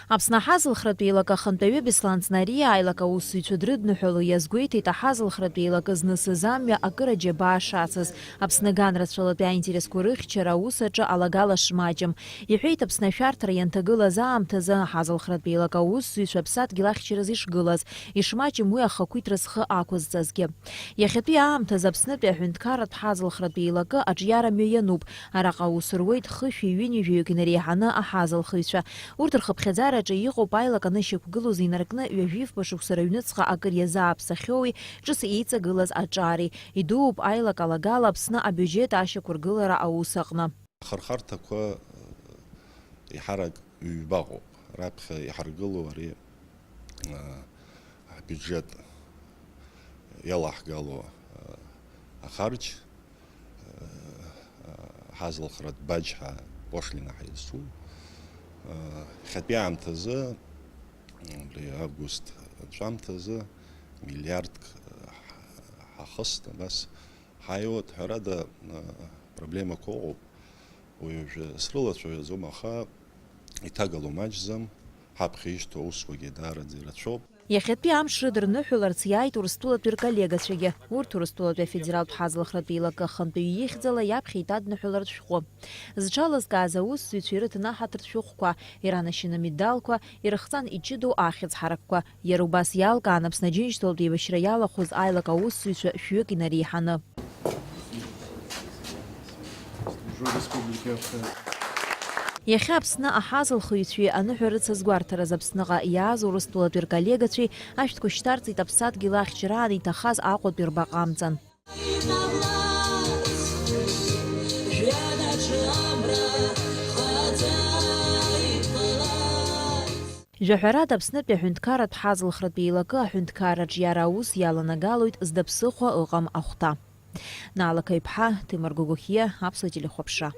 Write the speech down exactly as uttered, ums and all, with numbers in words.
Аԥсны аҳазылхратә еилакы ахантәаҩы Беслан Ҵнариа аилак аусзуҩцәа дрыдныҳәало иазгәеиҭеит аҳазылхратә еилакы знысыз амҩа акыр аџьабаа шацыз, Аԥсны аганрацәалатәи аинтересқәа рыхьчара аус аҿы алагала шмаҷым. Иҳәеит, Аԥсны ашәарҭара ианҭагылаз аамҭазы аҳазылхратә еилакы аусзуҩцәа аԥсадгьыл ахьчараз ишгылаз, ишмаҷым уи ахақәиҭра зхы ақәызҵазгьы. Иахьатәи аамҭазы Аԥснытәи аҳәынҭқарратә ҳазылхратә еилакы аҿиара мҩа иануп. Араҟа аус руеит хышәи ҩынҩажәаҩык инареиҳаны аҳазылхыҩцәа. Урҭ рхыԥхьаӡараҿы иҟоуп аилак анышьақәгылоз инаркны ҩажәифба шықәса рыҩныҵҟа акыр иазааԥсахьоуи ҿыц еиҵагылаз аҿари. Идууп аилак алагала Аԥсны абиуџьет ашьақәыргылара аус аҟны. Ахырхарҭақәа, э, еиҳарак ҩбаҟоуп. Раԥхьа иҳаргыло ари, э, ҳбиуџьет иалаҳгало, э, ахарџь, э, ҳазылхратә баџь ҳәа пошлина ҳаизцу, э, иахьатәи аамҭазы, абри август аҵәамҭазы миллиардк, э, ҳахыст, абас ҳаиуеит, ҳәарада, э, проблемақәа ыҟоуп. Уи уажәы срылацәажәаӡом, аха иҭагало маҷӡам, ҳаԥхьа ишьҭоу аусқәагьы даараӡа ирацәоуп. Иахьатәи амш рыдырныҳәаларц иааит Урыстәылатәи рколлегацәагьы. Урҭ Урыстәылатәи афедералтә ҳазлахратә еилакы ахантәаҩы ихьӡала иаԥхьа иҭадныҳәалартә шәҟәы. Зҽалазкааз аусзуҩцәа ирыҭан аҳаҭыртә шәҟәқәа, иранашьаны амедалқәа, ирыхҵан иҷыдоу ахьӡ ҳаракқәа. Иара убас иалкаан Аԥсны Аџьынџьтәылатә еибашьра иалахәыз аилак аусзуҩцәа шәҩык инареиҳаны. Иахьа Аԥсны аҳазылхыҩцәеи аныҳәа рыцызгәарҭараз Аԥсныҟа иааз Урыстәылатәи рколлегацәеи ашәҭқәа шьҭарҵеит аԥсадгьыл ахьчараан иҭахаз Аҟәатәи рбаҟа амҵан. Жәаҳәарада, Аԥснытәи аҳәынҭқарратә ҳазлыхратә еилакы аҳәынҭқарра аҿиара аус иаланагалоит зда ԥсыхәа ыҟам ахәҭа. Наала Қаиԥҳа, Ҭемыр Гогохиа, Аԥсуа телехәаԥшра.